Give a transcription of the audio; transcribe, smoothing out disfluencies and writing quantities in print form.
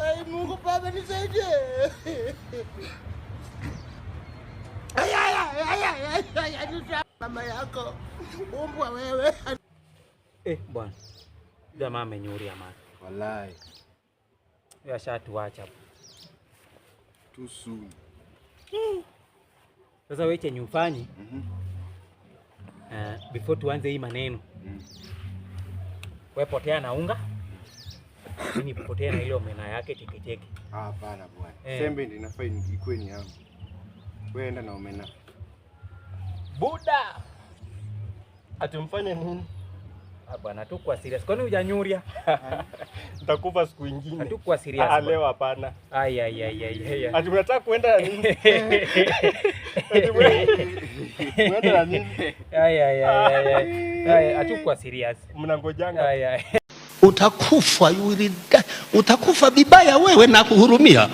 Ai, Mungu Baba nisaidie. Ay, ay, ay, ay, ay, ay, ay, mama yako umbwa wewe. Eh, bwana jamaa amenyuria mara. Walai. Ashatuacha. Too soon. Sasa wewe chenye ufanyi before tuanze hii maneno, wewe potea na unga, mimi potea na ile omena yake teketeke. Ah, hapana bwana. Eh. Sembe ndio inafaa ikuwe ni yangu. Wewe enda na omena. Buda. Atumfanye nini? Ah, bwana hatukuwa serious. Kwani hujanyuria? Nitakufa siku ingine. Hatukuwa serious. Ah, Bwana. leo hapana. Ai ai ai ai ai. Ati mnataka kuenda na nini? Ati mwenda na nini? Ai ai ai ai. Ai. Ai, hatukuwa serious. Mnangojanga. Ai ai. Utakufa, you will die. Utakufa vibaya wewe na kuhurumia.